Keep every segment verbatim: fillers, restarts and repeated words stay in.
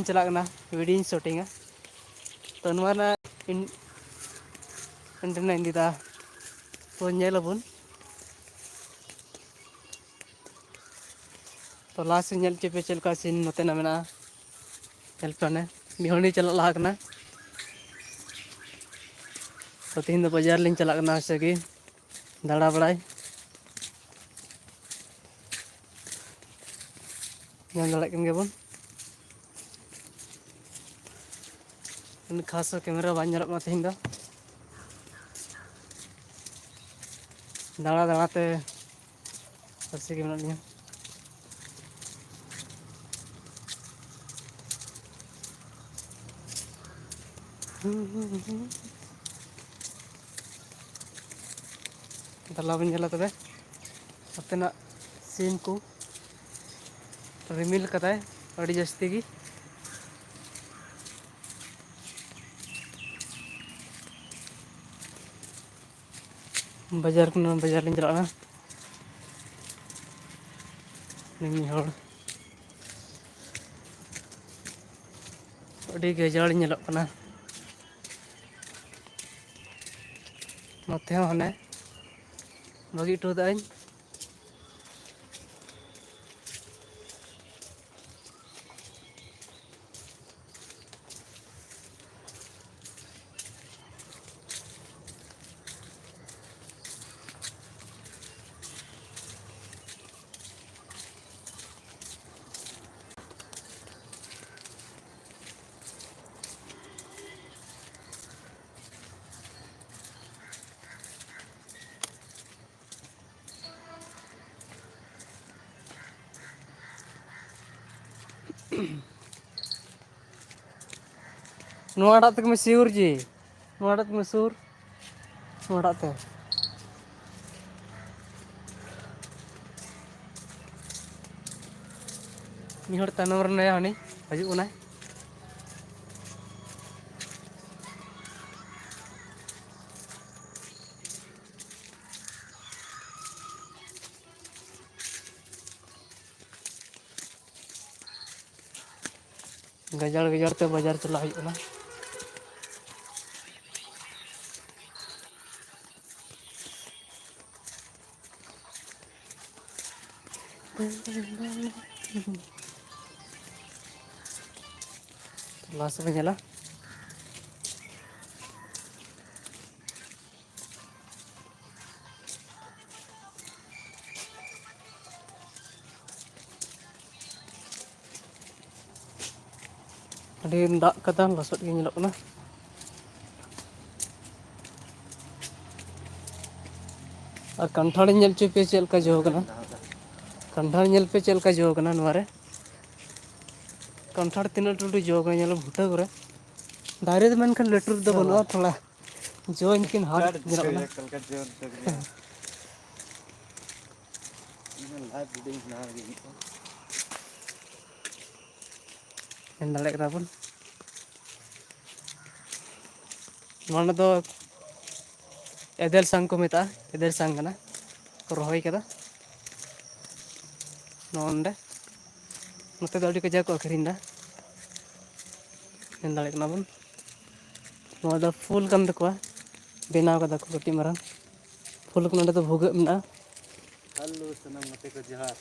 ᱪᱟᱞᱟᱜ ᱠᱟᱱᱟ, video ᱧ shootingᱟ᱾ ᱛᱚ ᱱᱚᱣᱟ ᱨᱮᱱᱟᱜ in-, antenna ᱤᱧ ᱤᱫᱤᱭᱮᱫᱟ᱾ ᱛᱚ ᱧᱮᱞ ᱟᱵᱚᱱ᱾ ᱛᱚ ᱞᱟᱦᱟ ᱥᱮᱫ ᱧᱮᱞ ᱦᱚᱪᱚ ᱯᱮ ᱪᱮᱫ ᱞᱮᱠᱟ scene ᱱᱚᱛᱮᱱᱟᱜ ᱢᱮᱱᱟᱜᱼᱟ᱾ ᱧᱮᱞ ᱯᱮ ᱚᱱᱮ ᱢᱤᱫ ᱦᱚᱲ ᱩᱱᱤ ᱪᱟᱞᱟᱜ ᱞᱟᱦᱟ ᱠᱟᱱᱟ᱾ ᱛᱚ ᱛᱮᱦᱮᱧ ᱫᱚ ᱵᱟᱡᱟᱨ ᱞᱤᱧ ᱪᱟᱞᱟᱜ ᱠᱟᱱᱟ ᱥᱮ ᱜᱮ ᱫᱟᱬᱟ ᱵᱟᱲᱟᱭ᱾ ᱧᱮᱞ ᱫᱟᱲᱮᱭᱟᱜ ᱠᱟᱱ ᱜᱮᱭᱟᱵᱚᱱ᱾ ᱩᱱᱟᱹᱜ ᱠᱷᱟᱥ camera ᱵᱟᱝ ᱧᱮᱞᱚᱜ ᱠᱟᱱᱟ ᱛᱮᱦᱮᱧ ᱫᱚ᱾ ᱫᱟᱬᱟ ᱫᱟᱬᱟᱛᱮ ᱨᱟᱹᱥᱠᱟᱹ ᱜᱮ ᱢᱮᱱᱟᱜ ᱞᱤᱧᱟ᱾ ᱫᱮᱞᱟ ᱵᱚᱱ ᱧᱮᱞᱟ ᱛᱚᱵᱮ ᱱᱚᱛᱮᱱᱟᱜ scene ᱠᱚ᱾ ᱨᱤᱢᱤᱞ ᱠᱟᱫᱟᱭ ᱟᱹᱰᱤ ᱡᱟᱹᱥᱛᱤ ᱜᱮ᱾ ᱵᱟᱡᱟᱨ ᱠᱷᱚᱱ, ᱵᱟᱡᱟᱨ ᱞᱤᱧ ᱪᱟᱞᱟᱜ ᱠᱟᱱᱟ᱾ ᱢᱤᱫ ᱦᱚᱲ ᱟᱹᱰᱤ ᱜᱟᱡᱟᱲ ᱧᱮᱞᱚᱜ ᱠᱟᱱᱟ᱾ ᱱᱚᱛᱮ ᱦᱚᱸ ᱦᱟᱱᱮ ᱵᱟᱹᱜᱤ ᱦᱚᱴᱚ ᱠᱟᱜᱼᱟᱹᱧ᱾ ᱱᱚᱣᱟᱴᱟᱜ ᱛᱮᱜᱮ ᱢᱮ ᱥᱤᱭᱩᱨ ᱡᱤ, ᱱᱚᱣᱟᱴᱟᱜ ᱛᱮᱜᱮ ᱢᱮ ᱥᱩᱨ, ᱱᱚᱣᱟᱴᱟᱜ ᱛᱮ᱾ ᱢᱤᱫ ᱦᱚᱲ ᱛᱟᱭᱱᱚᱢ ᱨᱮ ᱢᱮᱱᱟᱭᱟ, ᱦᱟᱹᱱᱤ ᱦᱤᱡᱩᱜ ᱠᱟᱱᱟᱭ᱾ ᱜᱟᱡᱟᱲ ᱜᱟᱡᱟᱲ ᱛᱮ ᱵᱟᱡᱟᱨ ᱪᱟᱞᱟᱜ ᱦᱩᱭᱩᱜ ᱠᱟᱱᱟ᱾ ᱞᱟᱦᱟ ᱥᱮᱫ ᱵᱚᱱ ᱧᱮᱞᱟ᱾ ᱟᱹᱰᱤ ᱫᱟᱜ ᱠᱟᱫᱟ, ᱞᱚᱥᱚᱫ ᱜᱮ ᱧᱮᱞᱚᱜ ᱠᱟᱱᱟ᱾ ᱟᱨ ᱠᱟᱱᱴᱷᱟᱲ ᱤᱧ ᱧᱮᱞ ᱦᱚᱪᱚ ᱯᱮᱭᱟ ᱪᱮᱫ ᱞᱮᱠᱟ ᱡᱚ ᱠᱟᱱᱟ᱾ ᱠᱟᱱᱴᱷᱟᱲ ᱧᱮᱞ ᱯᱮ ᱪᱮᱫ ᱞᱮᱠᱟ ᱡᱚ ᱠᱟᱱᱟ ᱱᱚᱣᱟ ᱨᱮ᱾ ᱠᱟᱱᱴᱷᱟᱲ ᱛᱤᱱᱟᱹᱜ ᱞᱟᱹᱴᱩ ᱞᱟᱹᱴᱩ ᱡᱚ ᱠᱟᱱᱟ, ᱧᱮᱞ ᱵᱷᱩᱴᱟᱹ ᱠᱚᱨᱮ᱾ ᱫᱟᱨᱮ ᱫᱚ ᱢᱮᱱᱠᱷᱟᱱ ᱞᱟᱹᱴᱩ ᱫᱚ ᱵᱟᱹᱱᱩᱜᱼᱟ, ᱛᱷᱚᱲᱟ ᱡᱚ ᱤᱱᱠᱤᱱ ᱦᱟᱴ ᱧᱮᱞᱚᱜ ᱠᱟᱱᱟ᱾ ᱧᱮᱞ ᱫᱟᱲᱮᱭᱟᱜ ᱠᱟᱱᱟ ᱵᱚᱱ᱾ ᱱᱚᱣᱟ ᱫᱚ ᱮᱫᱮᱞ ᱥᱟᱝ ᱠᱚ ᱢᱮᱛᱟᱜᱼᱟ, ᱮᱫᱮᱞ ᱥᱟᱝ ᱠᱟᱱᱟ ᱠᱚ ᱨᱚᱦᱚᱭ ᱠᱟᱫᱟ᱾ ᱱᱚᱜᱼᱚ ᱱᱚᱰᱮ, ᱱᱚᱛᱮ ᱫᱚ ᱟᱹᱰᱤ ᱠᱟᱡᱟᱠ ᱠᱚ ᱟᱹᱠᱷᱨᱤᱧ ᱮᱫᱟ, ᱧᱮᱞ ᱫᱟᱲᱮᱭᱟᱜ ᱠᱟᱱᱟ ᱵᱚᱱ᱾ ᱱᱚᱣᱟ ᱫᱚ ᱯᱷᱩᱞ ᱠᱟᱱ ᱛᱟᱠᱚᱣᱟ, ᱵᱮᱱᱟᱣ ᱠᱟᱫᱟ ᱠᱚ ᱠᱟᱹᱴᱤᱡ ᱢᱟᱨᱟᱝ᱾ ᱯᱷᱩᱞ ᱠᱟᱱᱟ, ᱚᱸᱰᱮ ᱫᱚ ᱵᱷᱩᱜᱟᱹᱜ ᱢᱮᱱᱟᱜᱼᱟ᱾ ᱦᱮᱞᱳ ᱥᱟᱱᱟᱢ ᱜᱟᱛᱮ ᱠᱚ, ᱡᱚᱦᱟᱨ᱾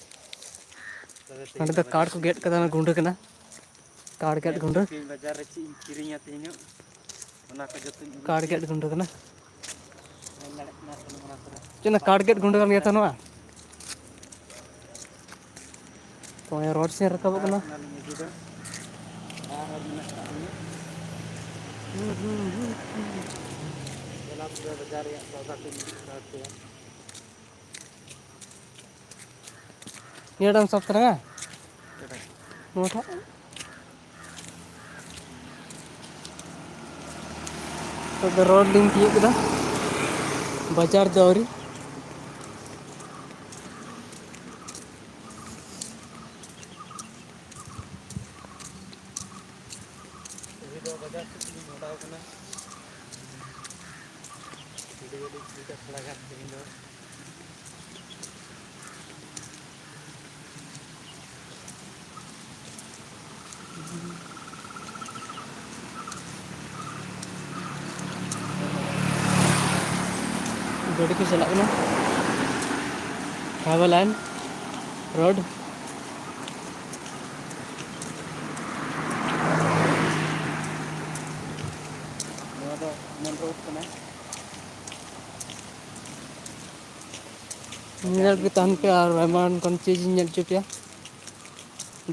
ᱛᱚᱵᱮ ᱛᱮᱦᱮᱧ ᱱᱚᱸᱰᱮ ᱫᱚ ᱫᱚ ᱠᱟᱴ ᱵᱟᱡᱟᱨ ᱠᱚ ᱥᱮᱫ ᱜᱮᱫ ᱤᱧ ᱠᱟᱫᱟ, ᱚᱱᱟ ᱪᱟᱞᱟᱜ ᱜᱩᱸᱰᱟᱹ ᱠᱟᱱᱟ᱾ ᱠᱟᱱᱟ, ᱠᱟᱴ ᱜᱮᱫ ᱧᱮᱞ ᱦᱚᱪᱚ ᱜᱩᱸᱰᱟᱹ᱾ ᱯᱮᱭᱟᱹᱧ ᱵᱟᱡᱟᱨ ᱨᱮ ᱪᱮᱫ ᱤᱧ ᱠᱤᱨᱤᱧᱟ ᱛᱮᱦᱮᱧᱚᱜ, ᱚᱱᱟ ᱠᱚ ᱡᱚᱛᱚᱧ ᱩᱫᱩᱜ ᱠᱟᱴ ᱯᱮᱭᱟ᱾ ᱜᱮᱫ ᱜᱩᱸᱰᱟᱹ ᱠᱟᱱᱟ᱾ ᱧᱮᱞ ᱫᱟᱲᱮᱭᱟᱜ ᱠᱟᱱᱟ ᱯᱮ ᱱᱚᱣᱟ ᱠᱚᱨᱮ᱾ ᱪᱮᱫ ᱚᱱᱟ ᱠᱟᱴ ᱜᱮᱫ ᱜᱩᱸᱰᱟᱹ ᱠᱟᱱ ᱜᱮᱭᱟ ᱛᱚ ᱱᱚᱣᱟ? ᱛᱚ, ᱨᱳᱰ ᱥᱮᱫ ᱨᱟᱠᱟᱵᱚᱜ ᱠᱟᱱᱟ᱾ ᱚᱱᱟ ᱞᱤᱧ ᱤᱫᱤ ᱫᱟ᱾ ᱟᱨ ᱦᱚᱸ ᱢᱮᱱᱟᱜ ᱠᱟᱜ ᱞᱤᱧᱟ᱾ ᱫᱮᱞᱟ ᱛᱚᱵᱮ ᱵᱟᱡᱟᱨ ᱨᱮᱭᱟᱜ ᱥᱚᱣᱫᱟ ᱠᱚᱧ ᱤᱫᱤ ᱦᱚᱴᱚ ᱟᱯᱮᱭᱟ᱾ ᱱᱤᱭᱟᱹᱴᱟᱜ ᱮᱢ ᱥᱟᱵ ᱛᱟᱞᱟᱝᱟ? ᱱᱚᱣᱟᱴᱟᱜ? ᱱᱤᱛᱚᱜ ᱫᱚ ᱨᱳᱰ ᱞᱤᱧ ᱛᱤᱭᱳᱜ ᱠᱮᱫᱟ, ᱵᱟᱡᱟᱨ ᱫᱚ ᱟᱹᱣᱨᱤ᱾ ᱛᱮᱦᱮᱧ ᱫᱚ ᱵᱟᱡᱟᱨ ᱥᱮᱫ ᱞᱤᱧ ᱢᱚᱦᱰᱟᱣ ᱠᱟᱱᱟ᱾ ᱵᱷᱤᱰᱤᱭᱳ ᱞᱤᱧ ᱥᱩᱴᱟ ᱛᱷᱚᱲᱟ ᱜᱟᱱ ᱛᱮᱦᱮᱧ ᱫᱚ᱾ ᱜᱟᱹᱰᱤ ᱠᱚ ᱪᱟᱞᱟᱜ ᱠᱟᱱᱟ, ᱠᱷᱟᱣᱟ ᱞᱟᱭᱤᱱ ᱨᱳᱰ᱾ ᱱᱚᱣᱟ ᱫᱚ ᱢᱮᱱ ᱨᱳᱰ ᱠᱟᱱᱟ᱾ ᱧᱮᱞ ᱜᱮ ᱛᱟᱦᱮᱱ ᱯᱮ, ᱟᱨ ᱟᱭᱢᱟ ᱚᱱᱠᱟᱱ ᱪᱤᱡᱽ ᱤᱧ ᱧᱮᱞ ᱦᱚᱪᱚ ᱯᱮᱭᱟ,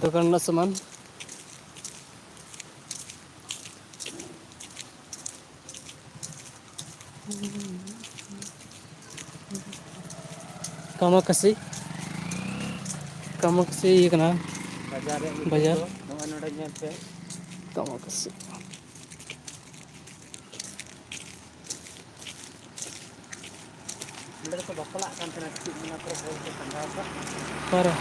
ᱫᱚᱠᱟᱱ ᱨᱮᱱᱟᱜ ᱥᱟᱢᱟᱱ᱾ ᱠᱟᱢᱟᱠᱟᱥᱤ, ᱠᱟᱢᱟᱠᱟᱥᱤ ᱤᱭᱟᱹ ᱠᱟᱱᱟ᱾ ᱵᱟᱡᱟᱨ ᱨᱮᱭᱟᱜ ᱧᱩᱛᱩᱢ ᱵᱟᱡᱟᱨ᱾ ᱫᱚ ᱱᱚᱜᱼᱚᱭ ᱱᱚᱰᱮ ᱧᱮᱞ ᱯᱮ᱾ ᱠᱟᱢᱟᱠᱟᱥᱤ᱾ ᱱᱚᱸᱰᱮ ᱫᱚᱠᱚ ᱵᱟᱯᱞᱟᱜ ᱠᱟᱱ ᱛᱟᱦᱮᱱᱟ, ᱪᱮᱫ ᱚᱱᱟ ᱠᱚᱨᱮ ᱵᱚᱞ ᱠᱚ ᱴᱟᱸᱜᱟᱣ ᱠᱟᱜ᱾ ᱚᱠᱟᱨᱮ?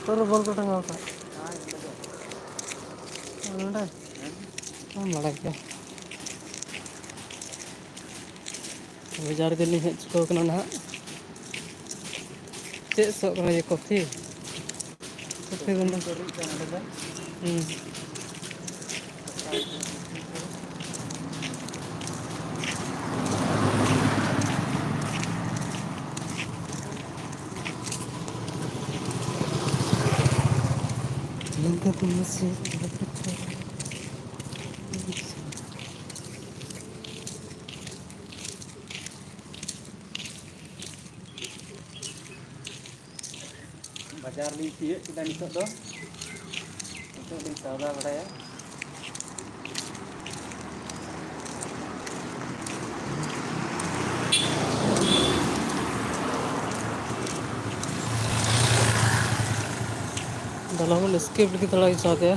ᱚᱠᱟᱨᱮ ᱵᱚᱞ ᱠᱚ ᱴᱟᱸᱜᱟᱣ ᱠᱟᱜ? ᱦᱳᱭ, ᱚᱸᱰᱮ ᱫᱚ᱾ ᱱᱚᱸᱰᱮ? ᱦᱮᱸ᱾ ᱵᱟᱢ ᱵᱟᱲᱟᱭ ᱠᱮᱫᱟ᱾ ᱵᱟᱡᱟᱨ ᱜᱮᱞᱤᱧ ᱦᱮᱡ ᱪᱩᱠᱟᱹᱣ ᱠᱟᱱᱟ ᱱᱟᱦᱟᱜ᱾ ᱪᱮᱫ ᱥᱚᱜ ᱠᱟᱱᱟ ᱡᱮ ᱠᱚᱯᱷᱤ? ᱠᱚᱯᱷᱤ ᱵᱚᱱᱫᱚ᱾ ᱠᱚᱯᱷᱤ ᱠᱚ ᱨᱤᱫ ᱮᱫᱟ ᱱᱚᱰᱮ ᱫᱚ᱾ ᱦᱩᱸ᱾ ᱵᱟᱡᱟᱨ ᱞᱤᱧ ᱛᱤᱭᱳᱜ ᱠᱮᱫᱟ ᱱᱤᱛᱚᱜ ᱫᱚ᱾ ᱱᱤᱛᱚᱜ ᱞᱤᱧ ᱥᱚᱣᱫᱟ ᱵᱟᱲᱟᱭᱟ᱾ ᱫᱟᱞᱟᱢ ᱥᱠᱤᱯ ᱞᱟᱹᱜᱤᱫ ᱛᱷᱚᱲᱟ ᱤᱧ ᱥᱟᱶ ᱛᱮ᱾